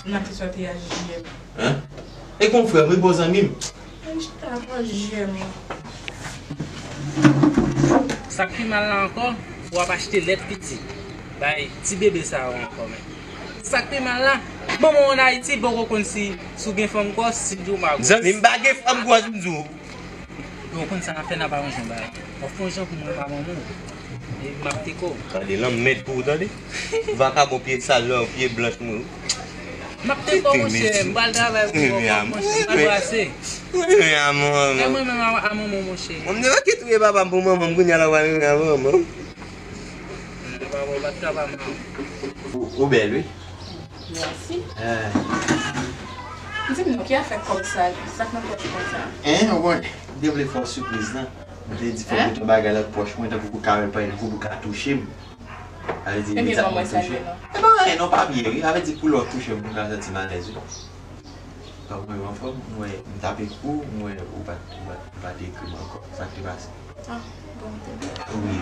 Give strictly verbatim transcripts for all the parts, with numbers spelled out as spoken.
Nan ki sòti a J J M. Hein? E kon frè m, wi, bon zanmi m. Mwen chita avè J J M. Sa k pi mal la ankò, w ap achte lèt piti bay ti bebe sa yo ankò, men. Sa k pi mal la, manman w ann Ayiti poko konn si, si w gen fanm gwòs, si w pa gwòs. Zanmi m pa gen fanm gwòs, m di w. Yo, w konn sa n ap fè, n ap aranjyon bagay. W ap fè yon jan pou mwen pa manman w. E m ap teke w. Tande, lanmèd pou ou, tande. Vakabon pye sal, lò, pye blanch, mwen. M ap teke w, monchè. M pral travay pou ou ankò, monchè. M pral brase. Renmen a manman. E mwen menm a, a manman w, monchè. Mwen, m te manke touye papa m pou manman m, kounye a la, w pral renmen a manman m. Papa w pa t ka pa mal. Ou, ou bèl, wi. Mèsi. Eh. Di m non, ki afè kòb sa, sa k nan pòch mwen sa? Hein, ou konnen, m te vle fè w sipriz lan. M te di fò m mete yon bagay nan pòch mwen, tankou pou ka wè l, pa tankou pou ka touche m. Sa vle di, imediatman touche. E pa anyen non, pa byen, wi. Sa vle di pou lè w touche m, pou ka santi m alèz, wi. Donk, mwen anfòm, mwen, m t ap ekri w, mwen, ou pa t, ou pa t, ou pa t ekri m ankò. Sa k te pase? Ah, bon, te byen. Wi.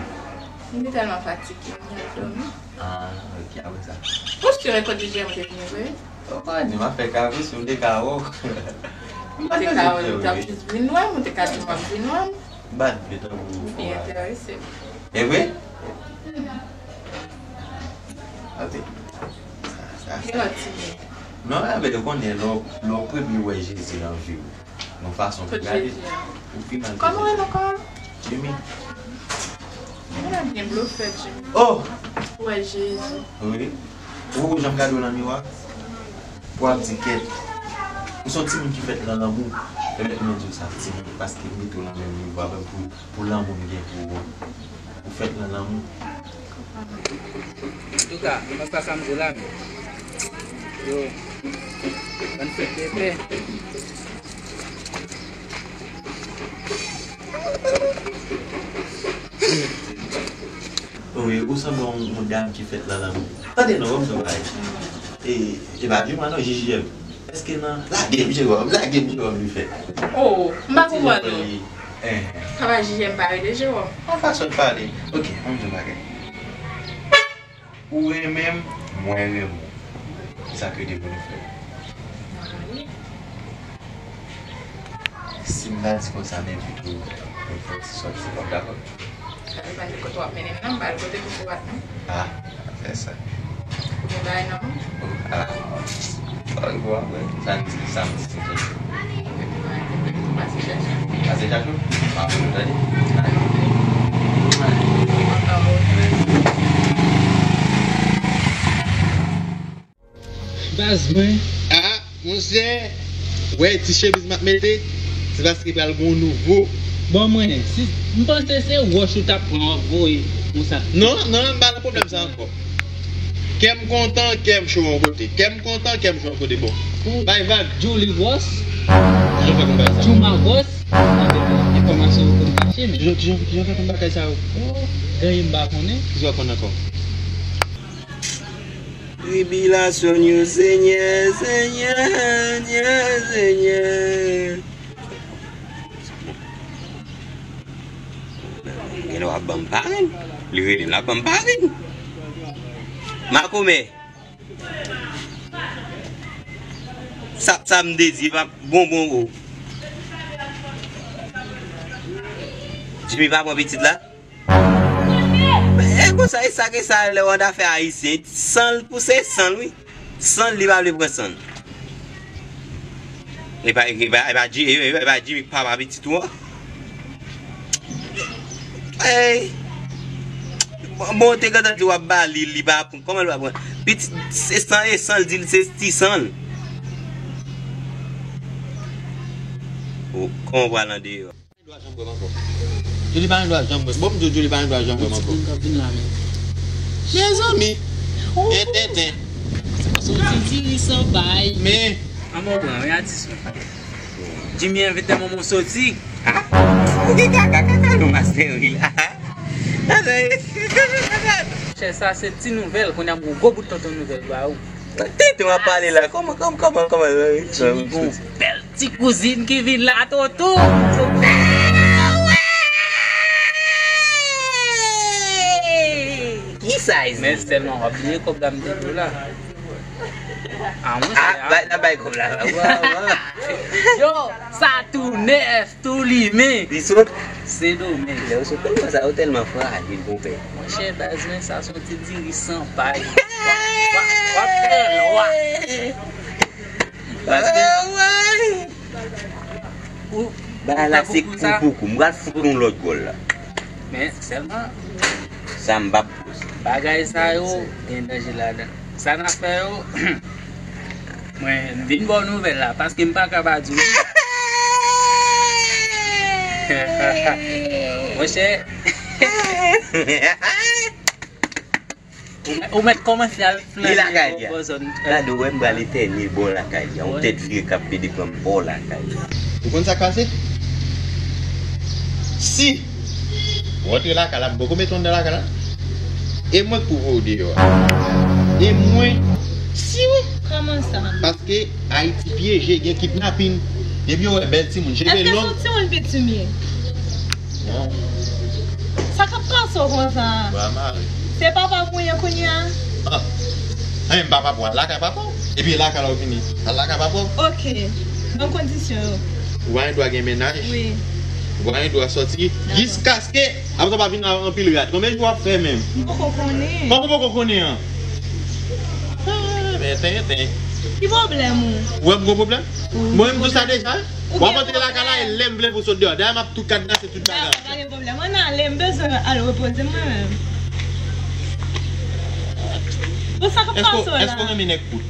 M te tèlman fatige, m te al dòmi. Ah, ok, apre sa. Ou sure kote J M te vini vre? Ou pa di, m ap fè kapris, ou te ka wè w. M te ka wè l, ou t ap jis vin wè m, ou te ka di m w ap vin wè m. M pa t vle tankou. M byen enterese. E vre? Ate. Sa, sa, sa. Gen lòt ti moun. Non, men ou konnen, lè w, lè w premye wè Jezi nan vi w, yon fason pou gade, ou pi mal. Kòman w rele ankò? Jimmy. Mwen byen blofè, Jimmy. Oh! Ou wè Jezi. Wi. Ou poko janm gade w nan miwa? Pou w ap di kèt. Ou se yon timoun ki fèt nan lanmou. Pèmèt mwen di w sa, timoun, paske m mete w nan menm nivo avè m pou, pou lanmou m gen pou ou. Ou fèt nan lanmou. Antouka, mwen pa sa m di w la, men. Yo, bann fèt pèpè. Wi, ou sanble yon, yon dam ki fèt nan lanmou. Tande non, ban m di w yon bagay. E, e pa Juma non, J J M. Èske nan, lage m Jewòm, lage m Jewòm li fè. Oh, m pa konprann non. Travay J J M pa rele Jewòm. Yon fason l pale. Ok, ban m di w yon bagay. Ou renmen m, mwen renmen w. Kisa k rete pou nou fè? Si m ta di konsa, m envite w pou n fè yon ti sòti, w ap dakò? Sa depann de kote w ap mennen m nan, m pa al kote pou fou bat non. Ah, pa fè sa. Ou gen bagay nan men w? Oh, ah. Sa rive w ap wè. Sa m di, sa m di se kèk. Pase chache. Pase chache w? M ap wè w tande. Baz mwen. Ah, monchè, wè ti chemiz m ap mete, se paske pral gon nouvo. Bon, mwen, si, m panse se wòch ou t ap pran w ap voye konsa. Non, non, m pa nan pwoblèm sa ankò. Kè m kontan, kè m cho yon kote. Kè m kontan, kè m cho yon kote. Bon, bay vag. Djouly gwòs. Kijan w fè konn bagay sa? Djouma gwòs. Avèk enfòmasyon yo konn kache, men. Kijan, kijan, kijan w fè konn bagay sa yo? Oh, genyen m pa konnen. Kisa w konn ankò? Tribilasyon yo, Senyè, Senyè, Senyè, Senyè. Genlè w ap ban m parenn. Li rele m, l ap ban m parenn. Makomè. Sa, sa m te di, pa bonbon o. Jimmy pa pran pitit la? E konsa, e sa ke sa lè w anndan afè ayisyen, san l pou se san l, wi. San l, li pa vle pran san l. E pa, e pa, e pa Ji-, e, e pa Jimmy k papa pitit ou an. Ey. Bon, bon, te gentan di w ap ba li, li pa pran. Kòman l pa pran? Pitit, se san, e san l di l, se ti san l. O, kòman w pral andeyò? Djouly pa gen dwa janm wè m ankò. Djouly pa gen dwa janm wè m. Bon, m di w, Djouly pa gen dwa janm wè m ankò. Mezanmi. E tenten. Soti diri san bay. Men. An mwen pran, wi, atis mwen. Jimmy envite manman w soti. Ah, ou gen kaka, kaka, non, mastè, wi, la. Chè, sa se ti nouvèl, kounye a m gon gwo bout tonton nouvèl ba ou. Tenten w ap pale la, kòman, kòman, kòman, kòman, Jimmy gon bèl ti kouzin ki vin la, tonton. Ki size? Men sèlman w ap bliye kòb la m te di w la. Ah, mwen, ah, bay, la bay kòb la. Wa, wa. Yo, sa tou nèf, tou limen. Li sot. Sendomeng. Lè yo sot konsa, yo tèlman frajil, konpè. Monchè, baz mwen, sa se yon ti diri san pay. W ap, w ap, w ap fè lwa. Paske ou, bagay la se kou pou kou. M pral fout yon lòt gòl la. Men sèlman sa m p ap poze. Bagay sa yo gen danje ladan. Sa n ap fè yo, mwen, m vin ba w nouvèl la, paske m pa ka pa di w. Monchè. Ou mèt, ou mèt kòmanse al flannen bò, bò zòn. Gade, ou wè m pral etène bò lakay li a. Yon tèt vire k ap pede pran m bò lakay li a. Ou konn sa k pase? Si ou rantre lakay la, m poko mete w anndan lakay la. E mwen k pou voye w deyò a. E mwen, si wi. Kòman sa? Paske Ayiti pyeje, gen kidnapin. Depi yo wè bèl timoun, cheve long. Èske se yon timoun pitimye? Non. Sa k ap pase w konsa? Bra mare. Se papa w pou w ye kounye a? Ah. Anyen, m pa papa w, al lakay papa w. Epi e lakay la w vini. Al lakay papa w. Ok. Ban m kondisyon yo. Ou pa gen dwa gen mennaj. Wi. Ou pa gen dwa sòti. Dakò. Jiskaske, apre sa w pa vin ak anpil rad. Konbyen jou w ap fè menm? M poko konnen. Kòman w poko konnen an? Ah, men tenten. Ki pwoblèm ou? Ou wè m gon pwoblèm? Wi. Mwen menm tou sa deja. W ap antre lakay la e lè m vle pou w sot deyò. Dayè m ap tou kadnase tout bagay. Dakò, pa gen pwoblèm. Ann ale, m bezwen al repoze mwen menm. Bon, sa k ap pase w la? Èske w renmen nèg kout?